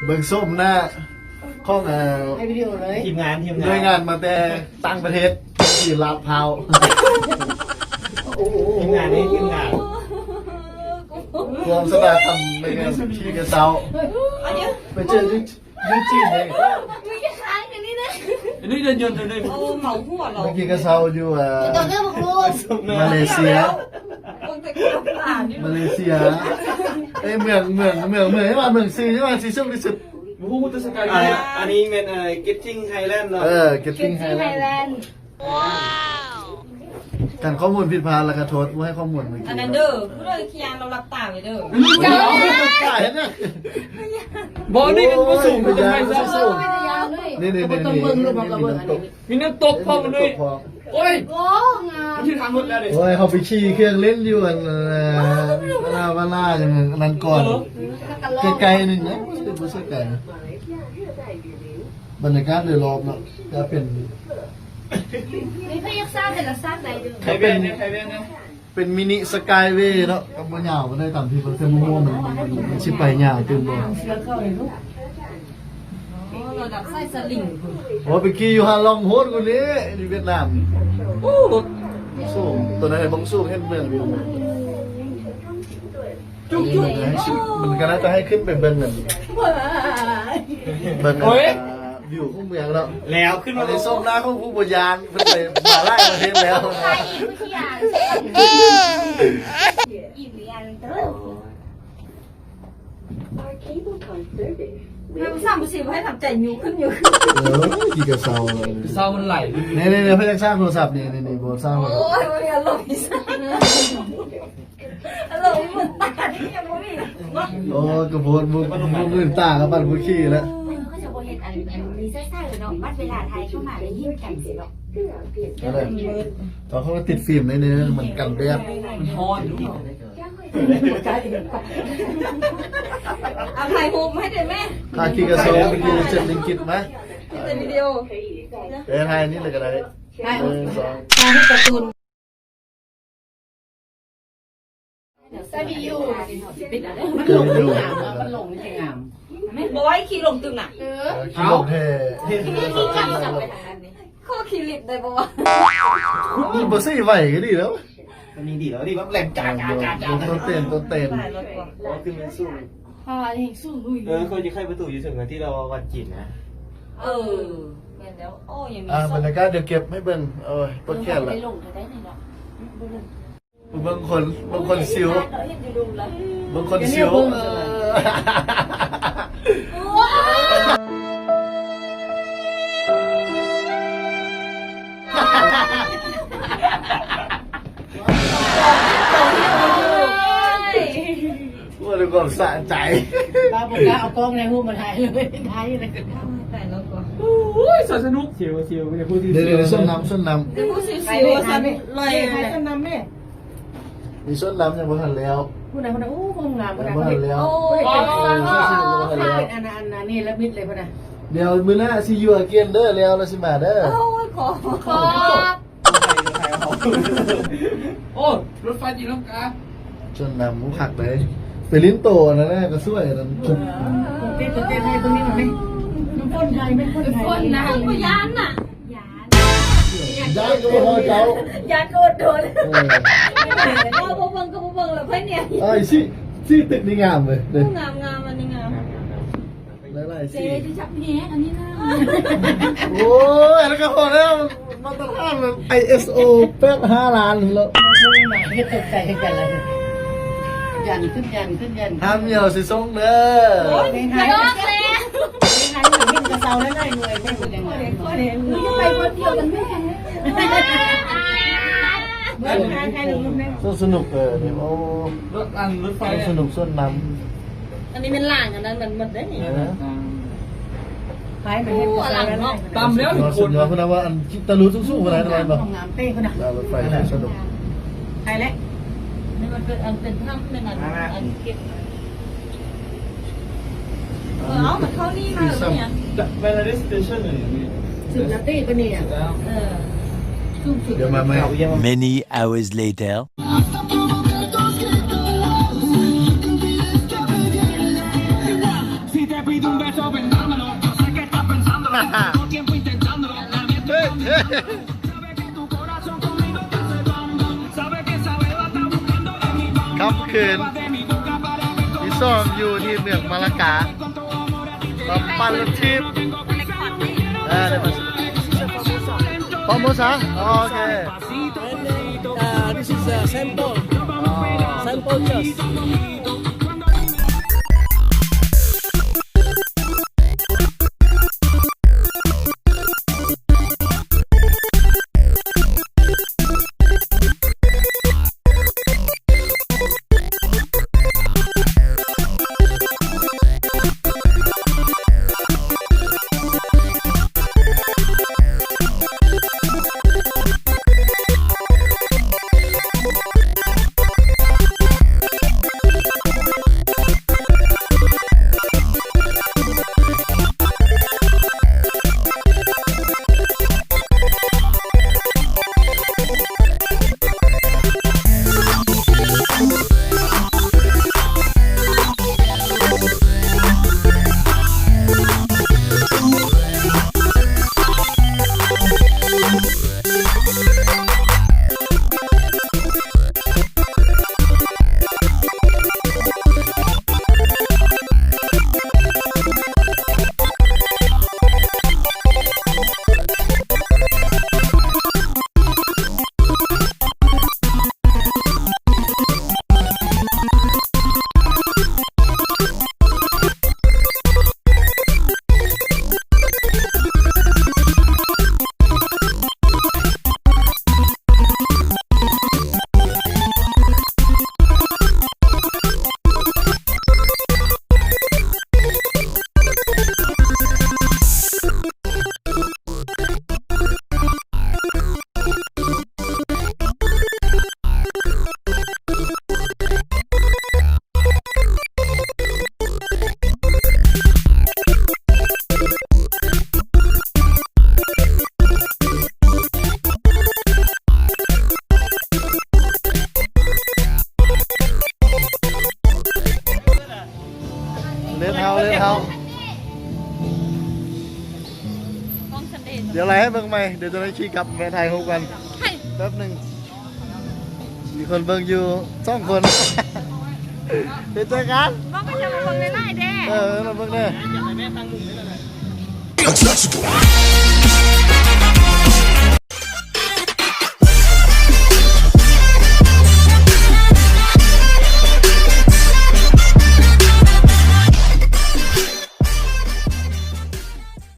ເບິ່ງໂສມໜ້າຂອງ ເອີ ໃຫ້ວິດີໂອເລີຍ ທີມງານ ທີມງານ ໜ່ວຍງານມາແຕ່ຕ່າງປະເທດ ທີ່ລາດພ້າວ ທີມງານນີ້ ທີມງານ ກວມຊະຕາກຳໃນງານທີ່ກະເຊົາ ໄປເຈີຢູ່ ຢູ່ຈີນເດ້ ມີແຕ່ຄ້າງອັນນີ້ເດ້ ອັນນີ້ເດີ່ນຍົນເດີ່ນ ໂອ້ ເໝົາຫົວເນາະ ເມື່ອກີ້ກະເຊົາຢູ່ ເອີ ມາເລເຊຍ ມາເລເຊຍ ເອີຍ ເມືອງ ເມືອງ ເມືອງ ເມືອງ ເມືອງ ເມືອງຊື່ ເມືອງທີ່ສຸກທີ່ສຸດ ບໍ່ຮູ້ແຕ່ສະກາຍ ອັນນີ້ແມ່ນ ເອີ Genting Highland ເນາະ ເອີ Genting Highland ກັນຂໍ້ມູນຜິດພາດ ແລ້ວກະໂທດຜູ້ໃຫ້ຂໍ້ມູນເມື່ອກີ້ ອັນນັ້ນເດີ ຜູ້ໃດຂີ້ຢ້ານລາວຫຼັບຕາໄວ້ເດີ ເຈົ້າ ເຈົ້າ ເຮັດຫຍັງ ບໍ່ ນີ້ມັນບໍ່ສູງ ໂອ້ຍ ບໍ່ຕ້ອງໄປ ບໍ່ສູງ ນີ້ໆໆ ນີ້ ນີ້ ນີ້ ມີນ້ຳຕົກພ້ອມ ນີ້ ໂອ້ຍ ໂອ້ ງາມ ມັນຖືກທາງລົດແລ້ວເດ້ ໂອ້ຍ ເຮົາໄປຂີ່ເຄື່ອງຫຼິ້ນຢູ່ອັນ ເອີ ວາລາ ວາລາ ຫຍັງອັນນັ້ນກ່ອນ ເອີ ໃກ້ໆ ໜຶ່ງນະ ບໍ່ໃຊ່ໄກ ບັນຍາກາດໂດຍລອບເນາະ ກະເປັນ ມີໃຜຢາກຊາກ ແຕ່ລະຊາກໃດເດີ ໃຜແວ່ນແດ່ ໃຜແວ່ນແດ່ ເປັນມິນິສະກາຍເວເນາະ ກະບໍ່ຍາວປານໃດ ຕາມທີ່ເບິ່ງ ແຕ່ບໍ່ຮູ້ວ່າມັນ ມັນ ມັນ ມັນຊິໄປຍາວຕື່ມບໍ່ ໂອ້ ລະດັບສາຍສະລິງພຸ້ນ ໂອ້ ໄປຂີ່ຢູ່ຫາດລ່ອງໂຮດພຸ້ນເດ້ ຢູ່ຫວຽດນາມ ໂອ້ ລົດສູງ ໂຕນັ້ນໃຫ້ເບິ່ງສູງ ເຫັນເມືອງວິວ ຈຸກໆ ມັນກະໜ້າຈະໃຫ້ຂຶ້ນໄປເບິ່ງນັ້ນ ເບິ່ງ ໂອ້ຍ ວິວຂອງເມືອງເນາະ ແລ້ວຂຶ້ນມາ ອັນນີ້ໂຊກລາພຂອງຜູ້ບໍ່ຢ້ານ ເພິ່ນໄປມາຫຼາຍປະເທດແລ້ວ ແມ່ນສາມສິບໃຫ້ທຳໃຈຢູ່ຂຶ້ນຢູ່ ເອີ ຂີ້ກະເຊົາເລີຍ ເຊົາມັນໄຫຼ ນີ້ໆໆ ເພິ່ນຍັງສ້າງໂທລະສັບນີ້ ນີ້ໆ ບໍ່ສ້າງ ໂອ້ຍ ບໍ່ມີອາລົມອີກ ອາລົມມີມືດຕານີ້ຍັງບໍ່ມີ ໂອ້ຍ ກະໂພດ ມືດຕາກະປານຜູ້ຂີ່ແລ້ວ ເຂົາຈະບໍ່ເຮັດອັນ ອັນມີໃສ່ໆເນາະ ບັດເວລາຖ່າຍເຂົ້າມາໄດ້ຍິນກັນຊີ້ເນາະ ນັ້ນແຫຼະ ເຂົາກະຕິດຟິມໃນນີ້ ມັນກັນແດດ ມັນຮ້ອນ ເອົາຖ່າຍຮູບໃຫ້ເດ້ແມ່ ຖ້າຂີ່ກະເຊົາໄປກິນເຈັດລິງກິດມາ ເປັນວິດີໂອ ເອີ ຖ່າຍນີ້ເລີຍກະໄດ້ ຖ່າຍຮູບກາຕູນ ໃສ່ວິດີໂອ ມັນຫຼົງມັນງາມ ມັນຫຼົງມັນຈະງາມ ແມ່ນບໍ່ໄຫວຂີ່ຫຼົງຕຶກນະ ເອີ ຂີ່ຫຼົງແທ້ ຂໍຂີ່ລິບໄດ້ບໍ່ວະ ມັນບໍ່ໃສ່ໄຫວກະດີແລ້ວ ອັນນີ້ດີແລ້ວ ອັນນີ້ແບບແລ່ນຈາໆໆ ເອີ ໂຕເຕັ້ນ ໂຕເຕັ້ນ ຂຶ້ນສູງ ພາເອງສູງ ເອີ ເຂົາຈະໄຂປະຕູຢູ່ເທິງທີ່ລາວວັດຈີນນະ ເອີ ແມ່ນແລ້ວ ໂອ້ ຍັງມີ ອ່າ ບັນຍາກາດດຽວເກັບໃຫ້ເບິ່ງ ໂອ້ຍ ປວດແຂນລະ ເບິ່ງຄົນ ເບິ່ງຄົນຊິວ ເຫັນຢູ່ດຸມລະ ເບິ່ງຄົນຊິວ ເອີ ໂອ້ຍ ວ່າດ້ວຍຄວາມສະໃຈ ລາວບໍ່ກ້າເອົາກ້ອງໃນຮູບມາຖ່າຍເລີຍ ຖ່າຍຢູ່ໃນ ຕາຍແລ້ວກໍ ໂອ້ຍ ສະໜຸກ ຊິວ ຊິວ ເດ ເດ ຊົນນ້ຳ ຊົນນ້ຳ ຊິວ ຊິວ ຊັ້ນລອຍ ຊົນນ້ຳແມ່ ມີຊົນນ້ຳຍັງບໍ່ທັນແລ້ວ ພຸ້ນນະ ພຸ້ນນະ ໂອ້ ງາມ ຍັງບໍ່ທັນແລ້ວ ໂອ້ຍ ອັນ ອັນ ອັນ ອັນເນລະມິດເລີຍພຸ້ນນະ ດຽວມື້ໜ້າ see you again ເດີ ແລ້ວລະຊິມາເດີ ໂອ້ຍ ຂອບ ຂອບ ໂອ້ ລົດໄຟຕີລັງກາ ຊົນນ້ຳຄັກເດ້ ໄປຫຼິ້ນໂຕອັນນັ້ນນະ ກະສວຍອັນນັ້ນ ເຕັ້ນ ເຕັ້ນໃຫ້ເບິ່ງນີ້ ມັນຄົນໄທ ແມ່ນຄົນໄທ ຄົນນະ ບໍ່ຢ້ານນະ ຢ້ານ ຢ້ານກະບໍ່ພໍເຈົ້າ ຢ້ານກະອົດທົນ ເອີ ບໍ່ ບໍ່ເບິ່ງກະບໍ່ເບິ່ງລະ ໃຜແນ່ ອ້າຍ ຊິ ຊິຕຶກນີ້ງາມເວີຍ ງາມ ງາມ ອັນນີ້ງາມ ຫຼາຍໆ ເຈ ຊິຈັບແຮງອັນນີ້ນະ ໂອ້ຍ ແລ້ວກະພໍແລ້ວ ມາດຕະຖານມັນ ໄອເອສໂອ ແປດຫ້າລ້ານແລ້ວ ເຮັດຕົກໃຈຄືກັນລະ ຢ້ານຂຶ້ນ ຢ້ານຂຶ້ນ ຢ້ານຂຶ້ນ ຫ້າມເໝີຍຊິສົ່ງເດີ ໂອ້ຍ ກະດອກແລ້ວ ເຫັນກະເຊົາແລ້ວໜ້ອຍໜ່ວຍ ບໍ່ເປັນຫຍັງ ໄປຄົນດຽວກັນແມ່ ສວນສະໜຸກ ເອີ ໂອ້ ລົດອັນ ລົດໄຟ ສວນສະໜຸກ ສວນນ້ຳ ອັນນີ້ແມ່ນລ້າງ ອັນນັ້ນມັນໝົດເດ້ນີ້ ເອີ ໄປ ໄປເຮັດ ໂອ້ ອັນຫຼັງເນາະ ຕຳແລ້ວ ສຸດຍອດ ເພິ່ນວ່າອັນຕະລຸສູງໆ ເພິ່ນວ່າ ງາມເປ້ພຸ້ນນະ ລົດໄຟສະໜຸກ ໄປແລ້ວ ນີ້ມັນເປັນອັນເປັນຖ້ຳ ແມ່ນອັນ ອັນເກັບ ເອີ ເອົາ ມັນເຂົ້ານີ້ມາແລ້ວເປັນຫຍັງ Bangladesh Station ນີ້ ເອີ Many hours later. ເຮີ້ຍ ເຮີ້ຍ ຄ່ຳຄືນທີສອງຢູ່ທີ່ເມືອງມາລາກາ ມາປັ່ນລົດຖີບ ເອີ ໄດ້ມາ Formosa? ໂອເຄ. And then, uh, this is a sample. Sample just. ເລີດເຮົາ ເລີດເຮົາ. ດຽວໄລ່ໃຫ້ເບິ່ງໃໝ່ ດຽວຈະໄດ້ຂີ່ກັບ ແວະຖ່າຍຮູບກັນ ແປັບໜຶ່ງ. ມີຄົນເບິ່ງຢູ່ສອງຄົນ ດຽວເຈີກັນ. ເບິ່ງກໍຢ່າມາເບິ່ງຫຼາຍໆເດ້. ເອີ ມາເບິ່ງເດີ້.